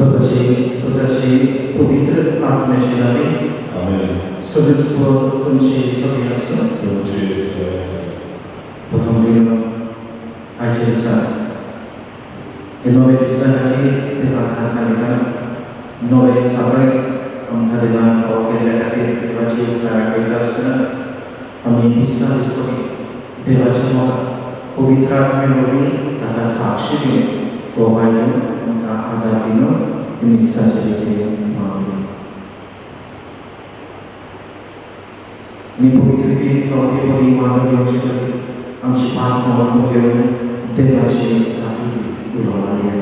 बापाचे, पुताचे, पवित्र आत्म्याचे नावे. आमेन. सदस्व तुमचे सगळे आसूं. तुमचे सगळे. भावंडिनो, आयच्या दिसा हे नवे दिसा खातीर देवाक हात मारिता. नवे सावळे आमकां देवान फावो केल्ल्या खातीर देवाची उपकारां करीता आसतना आमी दिसा दिसपी देवाचे मोग पवित्र आत्मे वरवीं ताका साक्षी दिवन, गोवाय दिवन, आमकां आदार दिवन मिसाचे रितीन मागया. आनी पवित्र रितीन फावटी बरी मागो घेवचे खातीर आमची पांच मोग घेवन देवाची खातीर उलो मारया.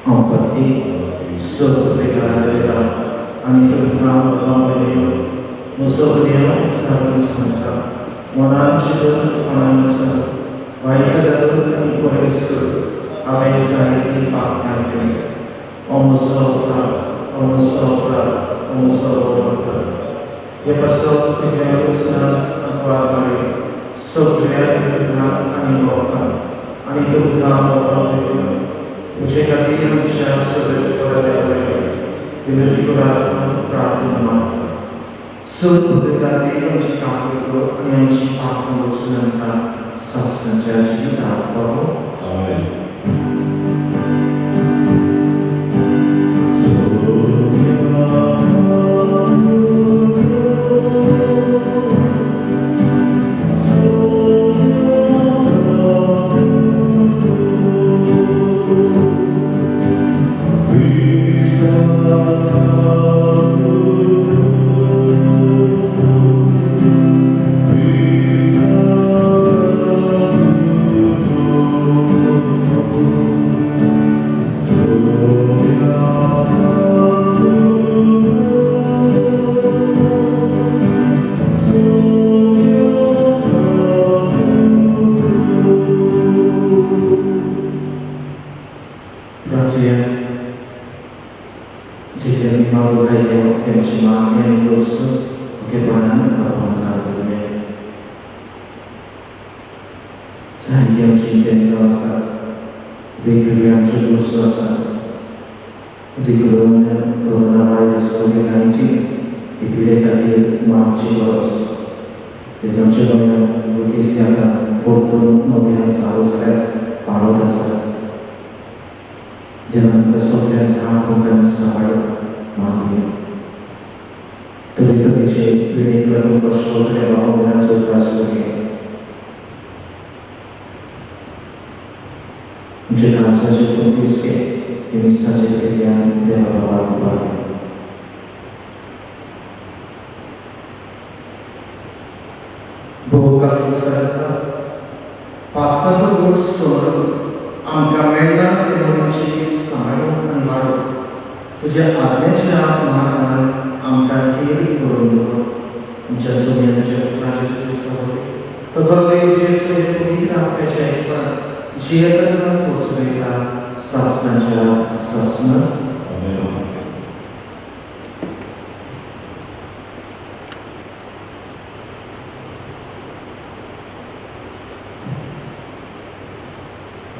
हांव पत्नी सगळे आनी तुमकां म्हजो सारून सांगता, मनान चिंतून, मनान वायट जातून आनी बरें हांवें जायतीं पापकां केलीं. हो म्हजो अपराध, हो म्हजो अपराध, हो म्हजो अपराध. हे पासत सगळ्या आनी लोकांक आनी तुमकां तुजे खातीर आमच्या सगळे विनंती करात, प्रार्थना मागता. चड पद्दतीन आमची काकूट आनी आमची पापां वचून आमकां सासणाच्या जिविताक पावो. आमेन.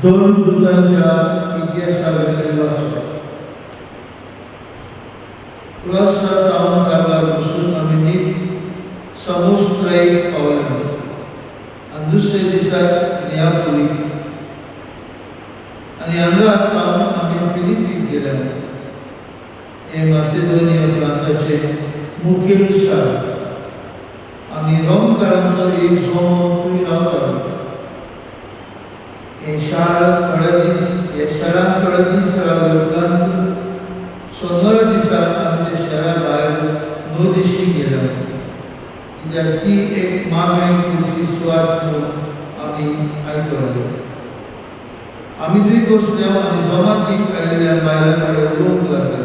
दोन दूतांच्या इतिहासावयलें वाचप. क्रोसा तावन कारवार बसून आमी नीट समुद्राक पावले आनी दुसऱ्या दिसा नियापोलीक आनी हांगा तावन आमी फिलिपीक गेले. हें मासेदोनिया प्रांताचें मुखेल शार आनी रोमकारांचो एक जोमो थंय रावतालो. हे शार थोडे दीस हे शारांत थोडे दीस रावले उपरांत सोनवारा दिसा आमी त्या शहरा भायर नदिशी गेले, कित्याक ती एक मागणी करची सुवात म्हणून आमी आयकल्ली. आमी थंय बसले आनी जमातीक आयिल्ल्या बायलां कडेन उलोवंक लागले.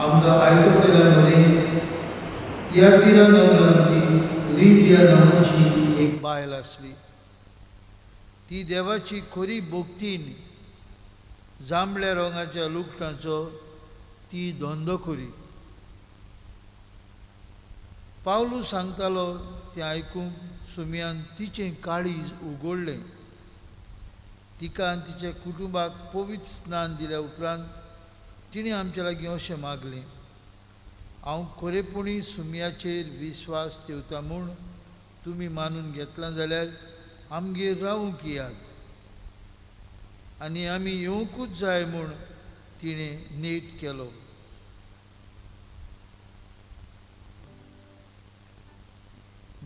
आमकां आयकतल्या मदीं तियातिरा नगरांतली लिदिया नांवाची एक बायल आसली. ती देवाची खरी भक्तीन जांबळ्या रंगाच्या लुगटांचो ती धंदो करी. पावलू सांगतालो तें आयकूंक सुमयान तिचें काळीज उगडलें. तिका आनी तिच्या कुटुंबाक पवित्र स्नान दिल्या उपरांत तिणें आमच्या लागीं अशें मागलें, हांव खरेपणी सुमयाचेर विस्वास ठेवता म्हूण तुमी मानून घेतलां जाल्यार आमगेर रावूंक येयात आनी आमी येवंकूच जाय म्हूण तिणें नेट केलो.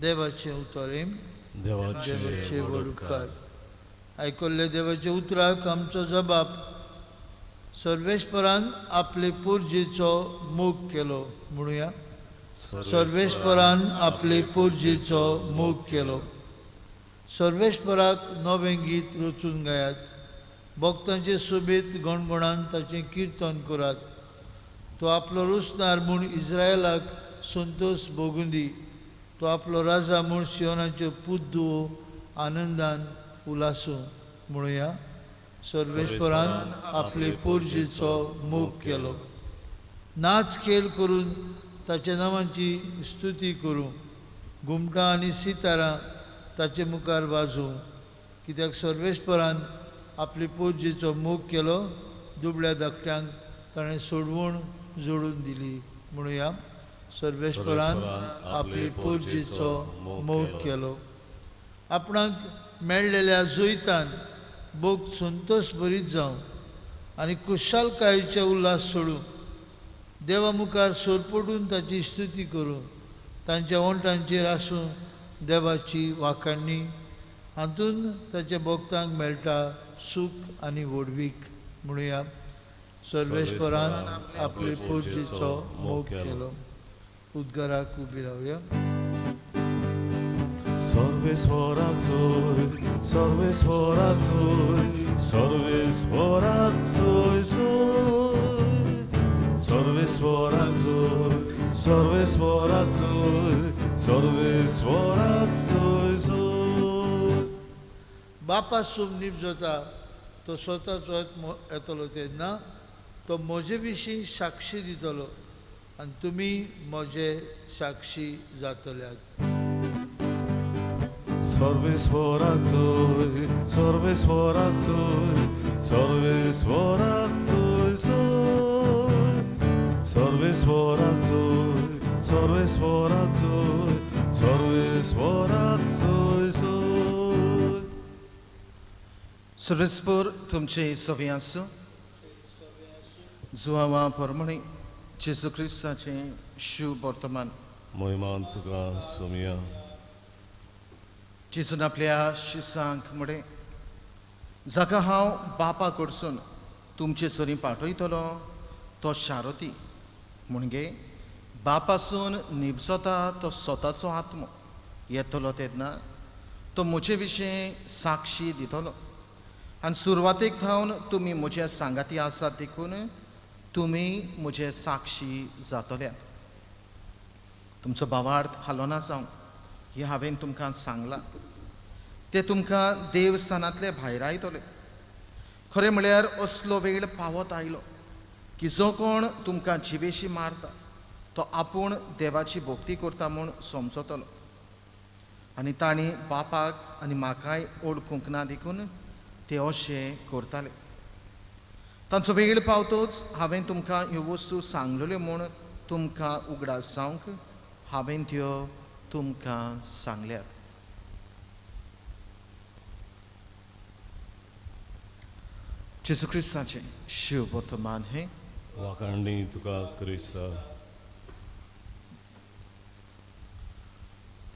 देवाचें उतर. देवाचे व्हड उपकार. आयकल्ले देवाच्या उतराक आमचो जबाब. सर्वेस्परान आपले पुर्जेचो मोग केलो म्हणुया. सर्वेस्परान आपले पुर्जेचो मोग केलो. सर्वेस्पराक नवें गीत रचून गायात, भक्तांचे सोबेत गणगणान ताचें किर्तन करात. तो आपलो रुसणार म्हूण इस्रायलाक संतोष भोगून दी. तो आपलो राजा म्हूण सियोनाच्यो पुद्दुओ आनंदान उलासूं म्हणुया. सर्वेस्परान आपले पुर्जेचो मोग केलो. नाच खेळ करून ताच्या नांवाची स्तुती करूं. घुमटां आनी सितारां ताचे मुखार वाजोवं. कित्याक सर्वेस्परान आपले पुर्जेचो मोग केलो, दुबळ्या धाकट्यांक ताणें सोडवण जोडून दिली म्हणुया. सर्वेस्परान आपले पुर्जेचो मोग केलो. आपणाक मेळ्ळेल्या जैतान भोग संतोष भरीत जावं आनी कुशालकायेचे उल्हास सोडूं. देवा मुखार सोरपडून ताची स्तुती करूं. तांच्या ओंठांचेर आसूं देवाची वाखाणणी. हातून ताच्या भक्तांक मेळटा सूख आनी व्हडवीक म्हणुया. सर्वेस्परान आपले पुर्जेचो मोग केलो. उद्गाराक उबी रावया. सर्वेस्पराक जोय, सर्वेस्पराक जोय, सर्वेस्पराक जोय जोय, सर्वेस्पराक जोय, सर्वेस्पराक जोय, सर्वेस्पराक जोय जोय. बापा सूम निपजता तो स्वताचो येतलो तेन्ना तो म्हजे विशीं साक्षी दितलो आनी तुमी म्हजे साक्षी जातल्यात. सर्वेस्पराक जोय, सर्वेस्पराक जोय, सर्वेस्पराक जोय जोय, सर्वेस्पराक जोय, सर्वेस्पराक जोय, सर्वेस्पराक जोय जोय. सर्वेस्पर तुमचे सवी आसूं. जुआवा परमणी जेजू क्रिस्ताचें शुभ वर्तमान. महिमान तुका सोमिया. जेजून आपल्या शिसांक म्हळें, जाका हांव बापा कडसून तुमचे सरीं पाठयतलो तो शारती म्हणजे बापासून निबजता तो स्वताचो आत्मो येतलो तेन्ना तो म्हजे विशीं साक्षी दितलो. आनी सुरवातेक थावन तुमी म्हज्या सांगाती आसात देखून तुमी म्हजे साक्षी जातल्यात. तुमचो भावार्थ हालोना जावं हें हांवें तुमकां सांगलां. ते तुमकां देवस्थानांतले भायरायतले. खरें म्हळ्यार असलो वेळ पावत आयलो की जो कोण तुमकां जिवेशी मारता तो आपूण देवाची भक्ती करता म्हूण समजतलो. आनी तांणी बापाक आनी म्हाकाय ओळखूंक ना देखून ते अशें करताले. तांचो वेळ पावतोच हांवें तुमकां ह्यो वस्तू सांगलेल्यो म्हूण तुमकां उगडास जावंक हांवें त्यो तुमकां सांगल्यात. जेजू क्रिस्ताचें शुभ वर्तमान हें. वाखाणणी तुका क्रिस्ता.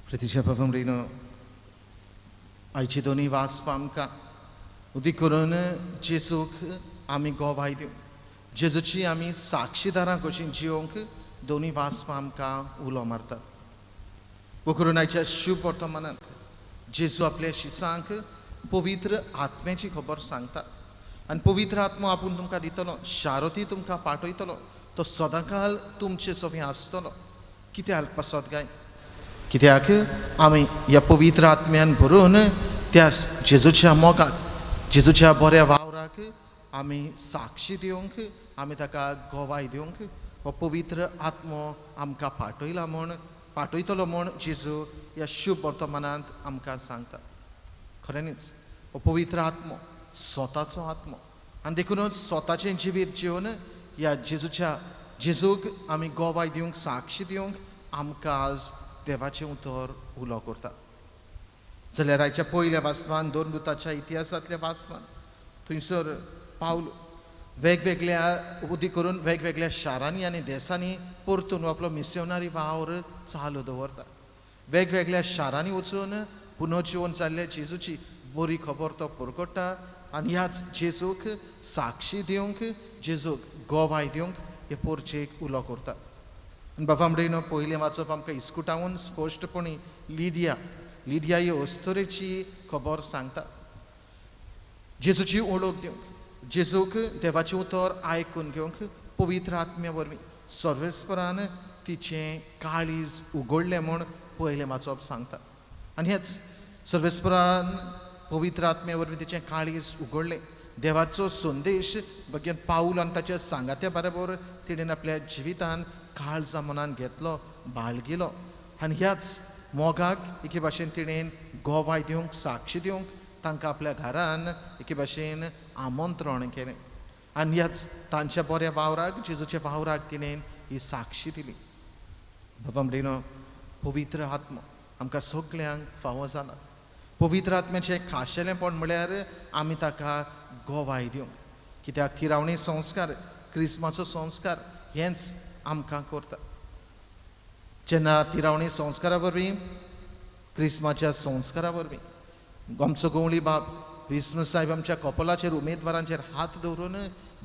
प्रतिशा भावंडिनो, आयची दोनूय वाचपां आमकां उदीक करून जेजूक आमी गोवाय दिवं, जेजूची आमी साक्षीदारां कशीं जिवंक दोनूय वाचपां आमकां उलो मारतात. करून आयच्या शुभ वर्तमानांत जेजू आपल्या शिसांक पवित्र आत्म्याची खबर सांगता आनी पवित्र आत्मो आपूण तुमकां दितलो, शारती तुमकां पाठयतलो, तो सदांकाल तुमचे सवी आसतलो. कित्याक पासत काय? कित्याक आमी ह्या पवित्र आत्म्यान भरून त्या जेजूच्या मोगाक, जेजूच्या बऱ्या वावराक आमी साक्षी दिवंक, आमी ताका गोवाय दिवंक हो पवित्र आत्मो आमकां पाठयला म्हूण, पाठयतलो म्हूण जेजू ह्या शुभ वर्तमानांत आमकां सांगता. खऱ्यांनीच हो पवित्र आत्मो स्वताचो आत्मो आनी देखूनच स्वताचें जिवीत जिवन ह्या जेजूच्या जेजूक आमी गोवाय दिवंक, साक्षी दिवंक आमकां आज देवाचें उतर उलो करता. जाल्यार आयच्या पयल्या वाचपान, धर्मदूताच्या इतिहासांतल्या वाचपान थंयसर पावल वेगवेगळ्या उदी करून वेगवेगळ्या शारांनी आनी देसांनी परतून आपलो मिस्योनारी वावर चालू दवरता. वेगवेगळ्या शारांनी वचून पुनर्जिवन जाल्ल्या जेजूची बरी खबर तो परगट्टा आनी ह्याच जेजूक साक्षी दिवंक, जेजूक गोवाय दिवंक हे पोरचेक उलो करता. आनी बाबा म्हणून पयलें वाचप आमकां इस्कुटावन स्पश्टपणी लिदिया, लिदिया ही अस्तुरेची खबर सांगता. जेजूची ओळख दिवंक, जेजूक देवाचें उतर आयकून घेवंक पवित्र आत्म्या वरवीं सर्वेस्परान तिचें काळीज उगडलें म्हूण पयलें वाचप सांगता. आनी हेच सर्वेस्परान पवित्र आत्म्या वरवीं तिचें काळीज उगडलें, देवाचो संदेश भगेन पावल आनी ताच्या सांगात्या बरोबर तिणें आपल्या जिवितान काळजा मनान घेतलो, बाळगिलो आनी ह्याच मोगाक एके भाशेन तिणें गोवाय दिवंक, साक्षी दिवंक तांकां आपल्या घरान एके भाशेन आमंत्रण केलें आनी ह्याच तांच्या बऱ्या वावराक, जेजूच्या वावराक तिणें ही साक्षी दिली. बाबा म्हणिनो पवित्र आत्मो आमकां सगल्यांक फावो जाला. पवित्र आत्म्याचें खाशेलेंपण म्हळ्यार आमी ताका गोवाय दिवंक, कित्याक थिरावणी संस्कार, क्रिस्माचो संस्कार हेंच आमकां करता. जेन्ना थिरावणी संस्कारा वरवीं, क्रिस्माच्या संस्कारा वरवीं आमचो गवळी बाब विष्णू साहेब आमच्या कपलाचेर, उमेदवारांचेर हात दवरून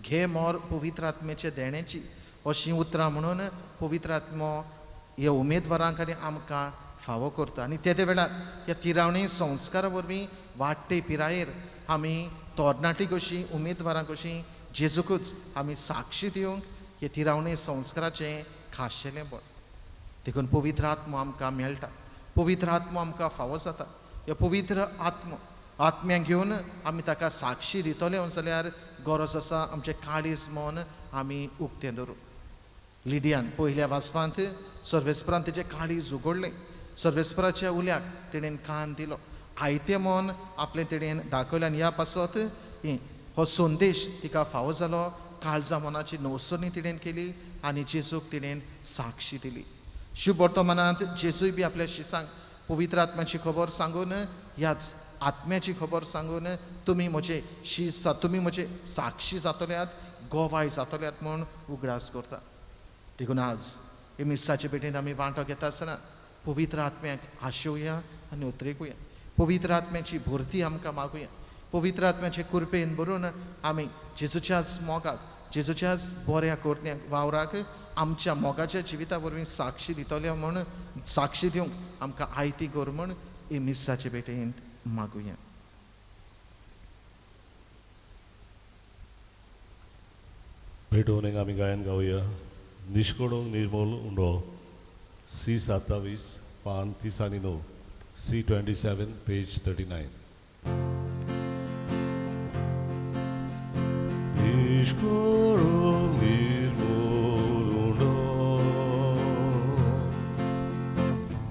घे मोर पवित्र आत्म्याचे देण्याची अशीं उतरां म्हणून पवित्र आत्मो ह्या उमेदवारांक आनी आमकां फावो करता. आनी ते वेळार ह्या तिरावणी संस्कारा वरवीं वाडटे पिरायेर आमी तरणाटी कशीं, उमेदवारां कशीं जेजूकूच आमी साक्षी दिवंक हे तिरावणी संस्काराचें खाशेलेंपण. देखून पवित्र आत्मो आमकां मेळटा, पवित्र आत्मो आमकां फावो जाता. ह्या पवित्र आत्मो आत्म्याक घेवन आमी ताका साक्षी दितले जाल्यार गरज आसा आमचें काळीज मन आमी उक्तें दवरूं. लिडियान पयल्या वाचपांत सर्वेस्परान तेजें काळीज उगडलें, सर्वेस्पराच्या उल्याक तेणेन कान दिलो, आयतें मन आपलें तेणेन दाखयलें आनी ह्या पासत हो संदेश तिका फावो जालो. काळजा मनाची नवसरणी तिणेन केली आनी जेजूक तिणेन साक्षी दिली. शुभ वर्तमानांत जेजूय बी आपल्या शिसांक पवित्र आत्म्याची खबर सांगून, ह्याच आत्म्याची खबर सांगून तुमी म्हजे शीस, तुमी म्हजे साक्षी जातल्यात, गोवाय जातल्यात म्हूण उगडास करता. देखून आज हे मिसाचे भेटेंत आमी वांटो घेता आसतना पवित्र आत्म्याक आशेवया आनी उतरेकुया, पवित्र आत्म्याची भरती आमकां मागुया. पवित्र आत्म्याचे कृपेन भरून आमी जेजूच्याच मोगाक, जेजूच्याच बऱ्या करण्याक, वावराक आमच्या मोगाच्या जिविता वरवीं साक्षी दितले म्हूण, साक्षी दिवंक आमकां आयती कर म्हूण हे मिसाचे भेटेंत मागुया. भेटोवन एक आमी गायन गावया. निष्कडूंक निर्मूल उंडो, सी 27 पान 30 आनी 9, सी 27 पेज 39. निष्कडूंक निर्मूल उंडो,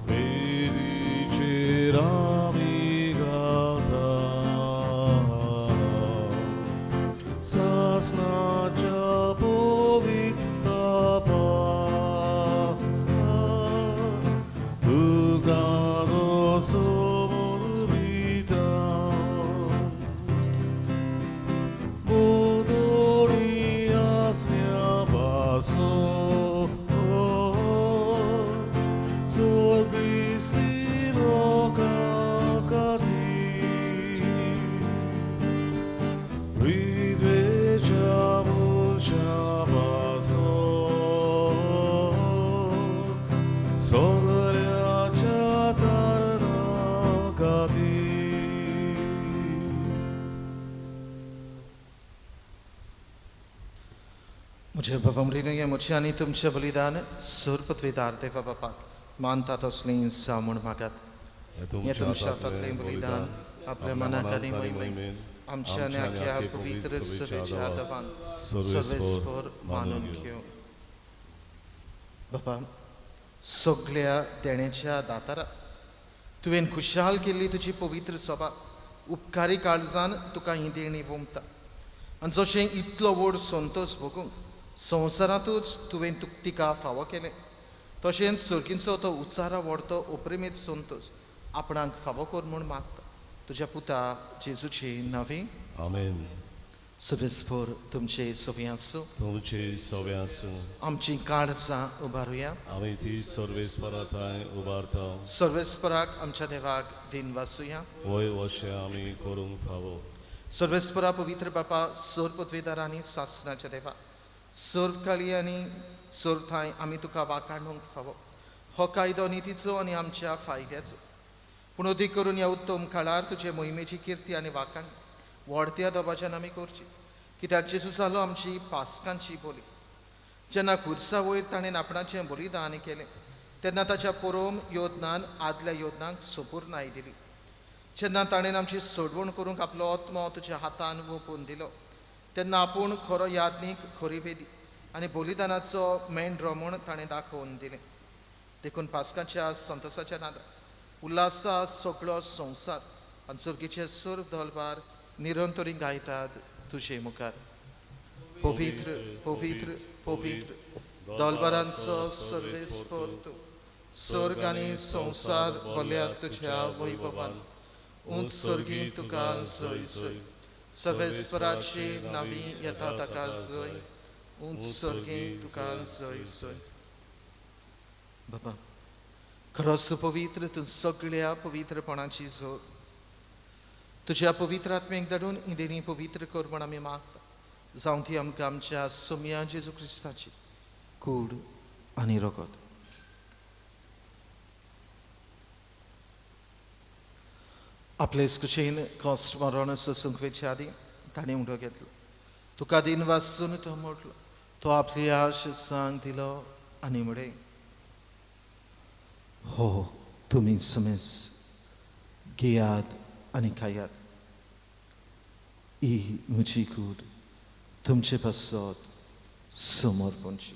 वेदीचेर आमी गाता, सासणाच्या पवित्र म्हज्या बाबा म्हजें आनी तुमचें बलिदान सुरपत्वेदार देवा बापाक मानता तसलें जावं म्हूण मागात. हें तुमच्या हातांतलें बलिदान आपल्या मनाक आनी महिमेन आमच्या आनी आख्या पवित्र सभेच्या आदावान सर्वेस्पर मानून घेवं. बाबा, सगळ्या देण्याच्या दातारा तुवें खुशाल केल्ली तुजी पवित्र सभा उपकारी काळजान तुका ही देणी वोमता आनी जशें इतलो व्हड संतोश भोगूंक संवसारांतूच तुवें तिका फावो केलें तशेंच सर्गींचो तो उच्चारा व्हडतो ओप्रेमेत संतोश आपणाक फावो कर म्हूण मागता तुज्या पुता जेजूचे नांवे आमेन. सवेस्पोर तुमचे सवे आसूं. तुमचे सवे आसूं. आमची काळजां उबारुया. आमी ती सर्वेस्परा थंय उबारता. सर्वेस्पराक आमच्या देवाक दिन वासुया. वय वशें आमी करूंक फावो. सर्वेस्परा पवित्र बापा सर्व पदवेदार आनी सासणाच्या देवा सर्व काळी आनी सर्व थांय आमी तुका वाखाणूंक फावो. हो कायदो नितीचो आनी आमच्या फायद्याचो पूण अदीक करून ह्या उत्तम काळार तुजे मोहिमेची किर्ती आनी वाखाण व्हडत्या दबाज्यान आमी करची कित्याक जेजू जालो आमची पासकांची बोली. जेन्ना खुर्सा वयर ताणें आपणाचें बलिदान केलें तेन्ना ताच्या पोरोम योदनान आदल्या योदनाक सोपूर्णाय दिली. जेन्ना ताणें आमची सोडवण करूंक आपलो आत्मो तुज्या हातान वोपून दिलो तेन्ना आपूण खरो याज्ञीक खरी वेदी आनी बलिदानाचो मेंढरो म्हूण ताणें दाखोवन दिलें. देखून पासकाच्या संतोसाच्या नादान उल्हासता सगळो संवसार आनी सर्गीचे सर्व दलबार निरंतरी गायतात तुजे मुखार. पवित्र पवित्र पवित्र दलबारांचो सर्वेस्पर तूं सर्ग आनी संवसार भरल्यात तुज्या वैभवान. उंच सर्गी तुका जय जय. सर्वेस्पराची नावी येता ताका जय. उंच सर्गी तुका जय जय. बाबा खरोच पवित्र तूं सगळ्या पवित्रपणाची जोर तुज्या पवित्र आत्म्याक धाडून ही देणी पवित्र कर म्हूण आमी मागता. जावं ती आमकां आमच्या सोम्या जेजू क्रिस्ताची कूड आनी रगत. आपले कुशीन कश्ट मरण सोसूंक वेचे आदीं ताणें उडो घेतलो. तुका दिन वाचून तो मोडलो. तो आपली आश सांग दिलो आनी म्हळें हो तुमी समेज घेयात आनी खायात. ही म्हजी कूड तुमचे पासत समर्पणची.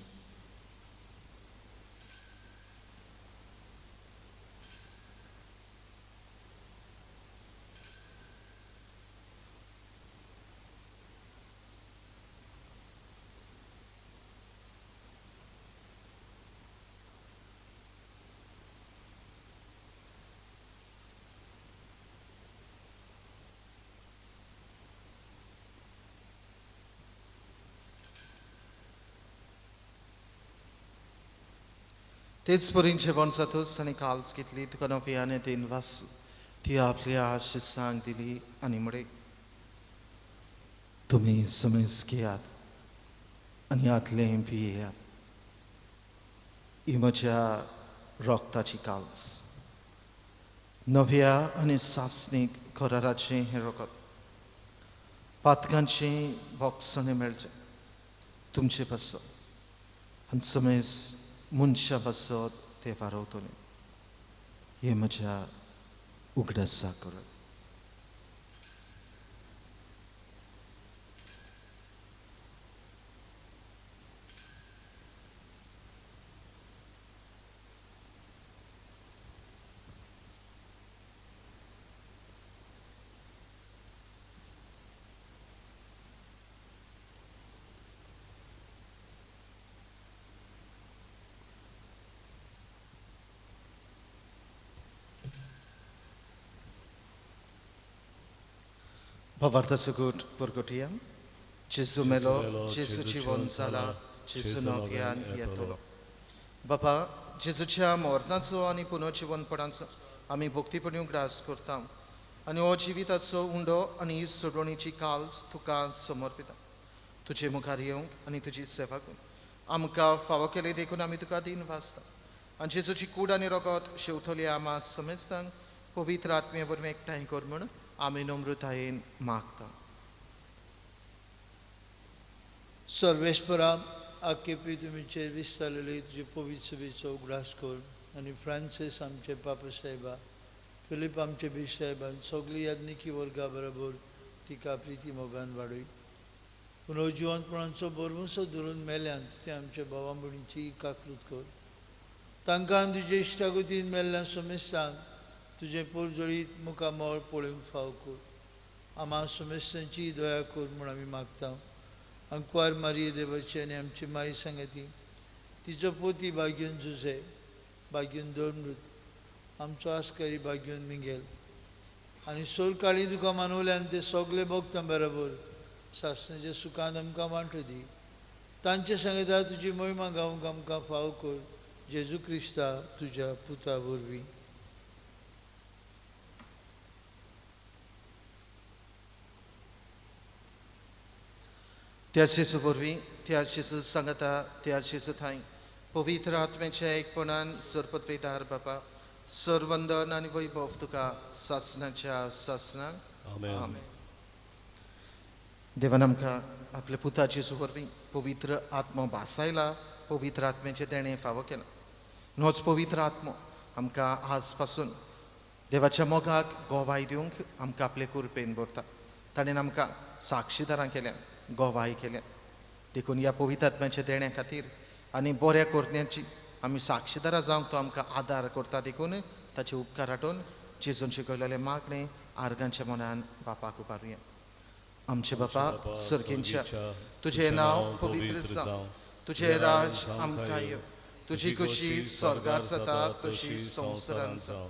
तेच परीन जेवण जातूच ताणें काल्स घेतली तुका नव्याने then वाचली ती आपली आश सांग दिली आनी म्हळें तुमी समेज घेयात आनी हातलें पियेयात. ही म्हज्या रगताची काल्स नव्या आनी सासणीक कराराचें हें रगत पातकांचें भोगसणें मेळचें तुमचे पासत आनी समेज मनशा पासत ते वारवतले. हे म्हज्या उगडासा करत. भावार्थाचो गूट परगटया. जेजू मेलो, जेजू जिवन जाला, जेजू नव्यान येतलो. बापा जेजूच्या मरणाचो आनी पुनर्जिवनपणाचो आमी भक्तीपणी उगडास करता आनी हो जिविताचो उंडो आनी ही सोडवणीची काल्स तुका समर्पिता. तुजे मुखार येवंक आनी तुजी सेवा करूंक आमकां फावो केली देखून आमी तुका दिन वाचता आनी जेजूची कूड आनी रगत शेवतली आमा समेजतांक पवित्र आत्मे वरवीं एकठांय कर म्हूण आमी नम्रतायेन मागता. सर्वेस्परा आकेपी तुमचेर विस्तारलेली तुजे पवित्र सभेचो उगडास कर आनी फ्रांसीस आमचे पापा साहेबा, फिलीप आमचे बीश साहेबान सगळी याज्ञिकी वर्गा बरोबर तिका प्रिती मोगान वाडय. पुनर्जिवनपणाचो भरवंसो धरून मेल्यान ते आमच्या भावा भयणीची काकूत कर. तांकां तुजे इश्टागतीन मेल्ल्या समेस्तांक तुजें पोरजोळीत मुखामळ पळोवंक फाव कर. आमा समेस्तांची दया कर म्हूण आमी मागता. अंकवार मारिये देवाची आनी आमची माई सांगती तिचो पोती भाग्यून जुझे भाग्यून दोन आमचो आस्कारी भाग्यून मिंगेल आनी सोरकाळी तुका मानवल्यान ते सगळे भोगता बरोबर सासणाच्या सुखान आमकां वांटो दी. तांचे सांगता तुजी मोहिमा गावंक आमकां फाव कर जेजू क्रिस्ता तुज्या पुता वरवीं. त्या जेजू वरवीं, त्या जेजू सांगता, त्या जेजू थांय पवित्र आत्म्याच्या एकपणान सरपदवेदार बापा सरवंदन आनी वैभव तुका सासणाच्या सासणाक. आमेन. देवान आमकां आपल्या पुता जेजू वरवीं पवित्र आत्मो भासायला, पवित्र आत्म्याचें देणें फावो केलां. नोच पवित्र आत्मो आमकां आज पासून देवाच्या मोगाक गोवाय दिवंक आमकां आपले कृपेन भरता. ताणें आमकां साक्षीदारां केल्या, गोवाय केल्या. देखून ह्या पवित्र आत्म्याच्या देण्या खातीर आनी बऱ्या करण्याची आमी साक्षीदारां जावंक तो आमकां आदार करता. देखून ताचे उपकार हाडून जेजून शिकयलेलें मागणें आर्गांच्या मनान बापाक उबारुया. आमचे बापा सर्गींच्या, तुजें नांव पवित्र जावं, तुजें राज आमकां येवं, तुजी खुशी स्वर्गार जाता तशी संवसारांत जावं.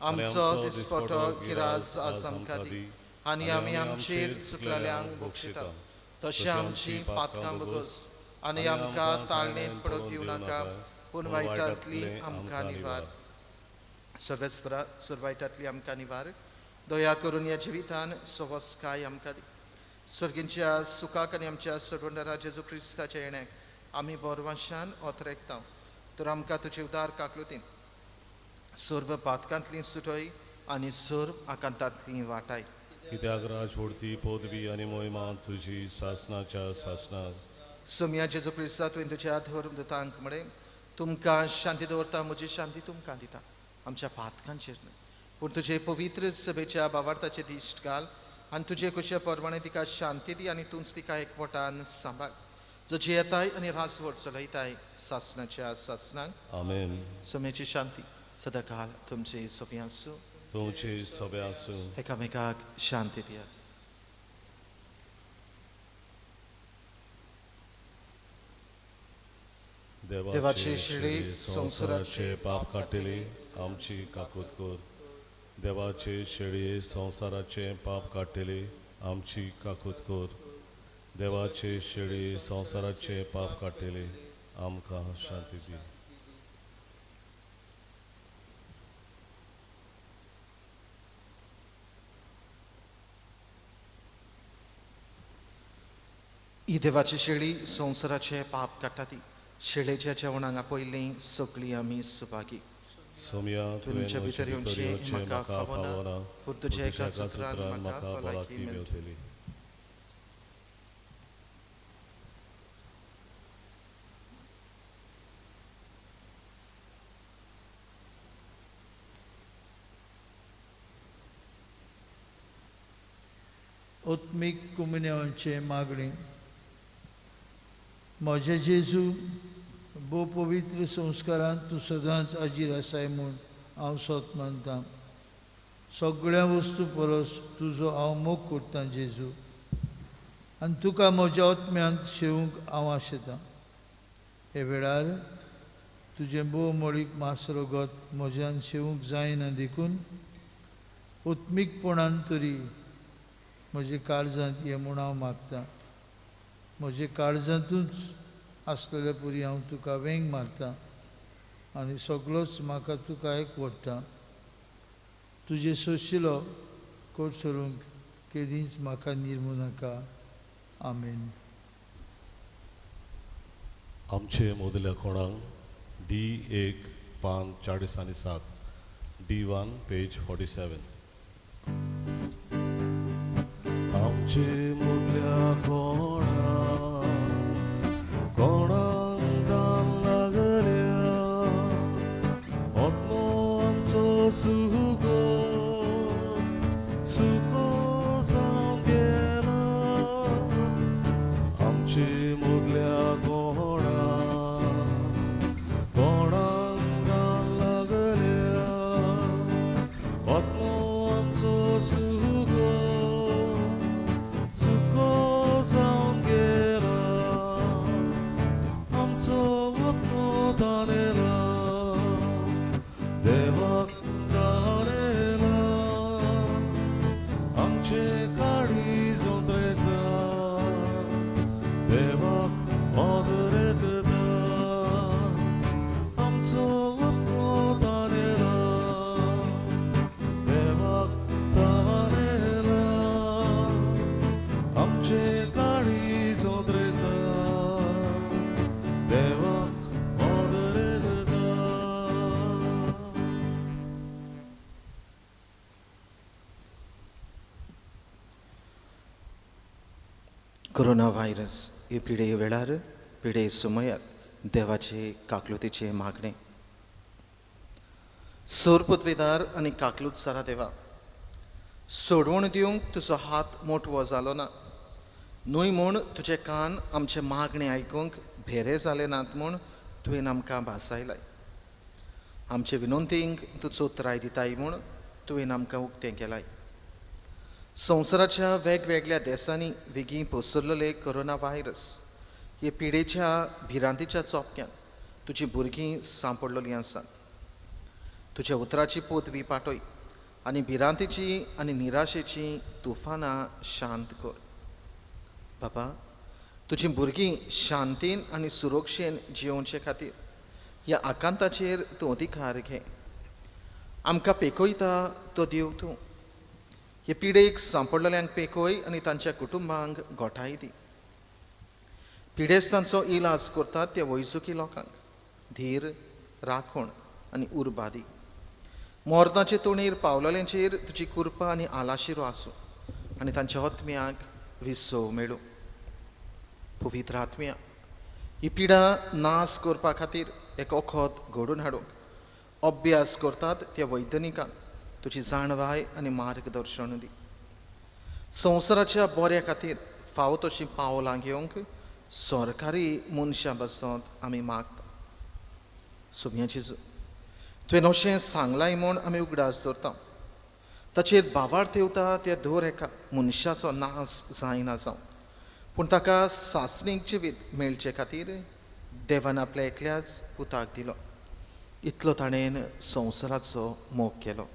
आमचो दिसपटो गिराज आज आमकां दी आनी आमी आमचेर चुकलेल्यांक बक्षिता तशें आमची पातकां बगस आनी आमकां ताळणेंत पडोवंक दिवं नाका, पूण वायटांतली आमकां निवार. सर्वेस्परा सर्वायटांतली आमकां निवार. दया करून ह्या जिवितान सवस्काय आमकां दी. सर्गींच्या सुखाक आनी आमच्या सरवंडरा जेजू क्रिस्ताच्या येण्याक आमी बोरवाशान ओतरेकता. तर आमकां तुजे उदार काकलुतीन सर्व पातकांतली सुटय आनी सर्व आकांतांतली वाटाय. कित्याक राज व्हडती पदवी आनी मोहिमा तुजी सासणाच्या सासणाक. सोम्या जेजू क्रिस्ता तुवें तुज्या धर्म दुतांक म्हळें, तुमकां शांती दवरता, म्हजी शांती तुमकां दिता. आमच्या पातकांचेर न्हय पूण तुजे पवित्र सभेच्या बावार्थाचे दिश्ट घाल आनी तुजे कुशे प्रमाणे तिका शांती दी आनी तूंच तिका एकवटान सांबाळ, जो जियेताय आनी राजवट चलयताय सासणाच्या सासणाक. आमेन. सोम्याची शांती सदांकाल तुमची सगळीं आसूं. तुमची सगळीं आसूं. एकामेकाक शांती दियात. देवाचे शिडी संवसाराचे पाप काडटली आमची काकूत कर. देवाचे शेळये संवसाराचे पाप काडटली आमची काकूत कर. देवाचे शेळये संवसाराचे पाप काडटली आमकां शांती दी. ही देवाची शेळी संवसाराचे पाप काडटा ती शेळेच्या जेवणाक आपयल्लीं सगळीं आमी सुभागी. सोम्या तुमच्या भितर येवचें म्हाका फावना, पूण तुज्या एका सुत्रान म्हाका भलायकी मेळटली. आत्मीक कुमुन्यांचे मागणी. म्हजे जेजू, भोव पवित्र संस्कारांत तूं सदांच आजीर आसाय म्हूण हांव सोत मानतां. सगळ्या वस्तू परस तुजो हांव मोग करतां जेजू, आनी तुका म्हज्या आत्म्यांत शेवूंक हांव आशेतां. हे वेळार तुजें भोव मोळीक मास रगत म्हज्यान शेवूंक जायना देखून आत्मीकपणान तरी म्हज्या काळजांत ये म्हूण हांव मागतां. म्हज्या काळजांतूच आसलेले पुरी हांव तुका वेंग मारता आनी सगळोच म्हाका तुका एक वडटा. तुजें सोशिलो कोट सोडूंक केदींच म्हाका निर्मू नाका. आमेन. आमचे मोदल्या कोणाक डी 1 पान 40 आनी 7, D1 page 47. आमचे मोदल्या कोणाक कोणाक दान लागल्या आत्मो आमचो सुगो सुको जावन गेला. आमचे मोदल्या कोणाक कोणाक दान लागल्या आत्मो आमचो सुगो कोरोना व्हायरस हे पिडे वेळार पिडे सुमयार देवाचे काकलुतीचे मागणें. सोर पदवेदार आनी काकलूत सारा देवा, सोडवण दिवंक तुजो हात मोटवो जालो ना न्हय म्हूण तुजे कान आमचे मागणें आयकूंक भेरे जाले नात म्हूण तुवें आमकां भासायलाय. आमचे विनंतींक तूं चोत्राय दिताय म्हूण तुवें आमकां उक्तें केलाय. संवसाराच्या वेगवेगळ्या देशांनी वेगीं पसरलेले कोरोना व्हायरस हे पिडेच्या भिरांतीच्या चोपक्यान तुजी भुरगीं सांपडलेलीं आसात. तुज्या उतराची पदवी पाटय आनी भिरांतीची आनी निराशेची तुफानां शांत कर. बाबा, तुजी भुरगीं शांतीन आनी सुरक्षेन जियोवचे खातीर ह्या आकांताचेर तूं अधिकार घे. आमकां पेकयता तो देव तूं. हे पिडेक सांपडलेल्यांक पेकय आनी तांच्या कुटुंबांक गोठाय दी. पिडेस्तांचो इलाज करतात त्या वैजकी लोकांक धीर, राखण आनी उर्बा दी. मरणाचे तोणीर पावलेल्यांचेर तुजी कृपा आनी आलाशिरो आसूं आनी तांच्या आत्म्याक विसव मेळूं. पवित्र आत्म्या, ही पिडा नाश करपा खातीर एक वखद घडोवन हाडूंक अभ्यास करतात त्या वैज्ञानिकांक तुजी जाणवाय आनी मार्गदर्शन दी. संवसाराच्या बऱ्या खातीर फावो तशीं पावलां घेवंक सरकारी मनशां बसत आमी मागता. सोम्याची तुवें अशें सांगलाय म्हूण आमी उगडास दवरता. ताचेर भावार्थ येवता त्या दर एका मनशाचो नाश जायना जावं, पूण ताका सासणीक जिवीत मेळचे खातीर देवान आपल्या एकल्याच पुताक दिलो. इतलो ताणें संवसाराचो मोग केलो.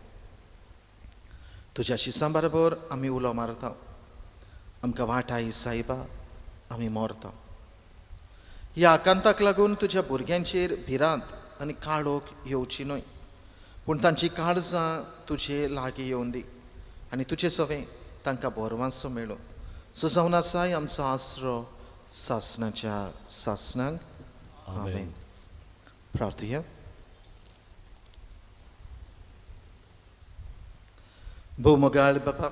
तुज्या शिसां बरोबर आमी उलो मारता. आमकां वाटाय सायबा, आमी मरता. ह्या आकांताक लागून तुज्या भुरग्यांचेर भिरांत आनी काळोख येवची न्हय, पूण तांची काळजां तुजे लागीं येवन दी आनी तुजे सवें तांकां बरवांसो मेळूं. सो जावन आसाय आमचो आसरो सासणाच्या सासणाक. आमेन. प्रार्थुया. भोवमोगाळ बापा,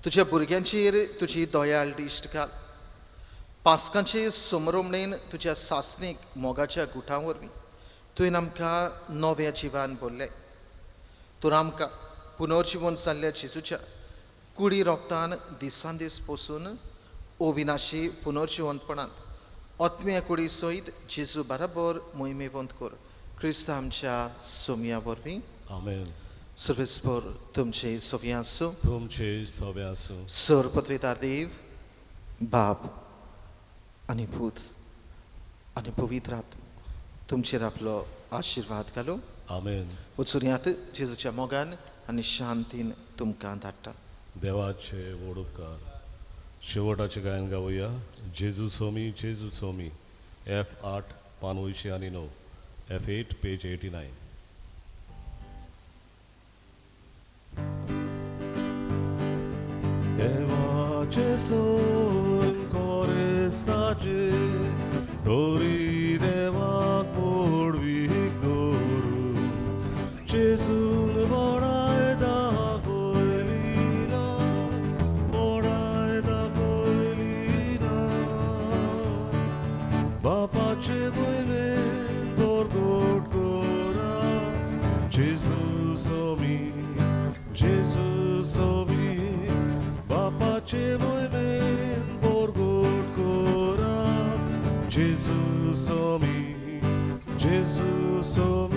तुज्या भुरग्यांचेर तुजी दयाळ दिश्ट घाल. पास्कांचे समरोमणेन तुज्या सासणीक मोगाच्या गुठां वरवीं तुवें आमकां नव्या जिवान भरलें. तूं आमकां पुनर्जिवन जाल्ल्या जेजूच्या कुडी रोगतान दिसान दीस पसून अविनाशी पुनर्जिवंतपणांत आत्म्या कुडी सयत जेजू बराबर मोहिमेवंत कर. क्रिस्त आमच्या सोम्या वरवीं. आमेन. सर्वेस्पर तुमचे सोव्या आसूं. तुमचे सोव्या आसूं. सर पदवेदार देव बाप आनी पूत आनी पवित्र आत्मो तुमचेर आपलो आशिर्वाद घालूं. आमेन. वचुनयात जेजूच्या मोगान आनी शांतीन तुमकां धाडटा. देवाचे व्हड उपकार. शेवटाचें गायन गावया. जेजू सोमी, जेजू सोमी, F8 पान 89, F8 page 89. देवाचे सोन कोरेसाचे तोरी देवाक मोडवीक दवरून जेजून बडाय दाखयली ना, बडाय दाखयली ना. बापाचे मोहिमेन परगट करा जेजू सोमी, जेजू सोमी. बापाचे मोहिमेन परगट करा जेजू सोमी, जेजू सोमी.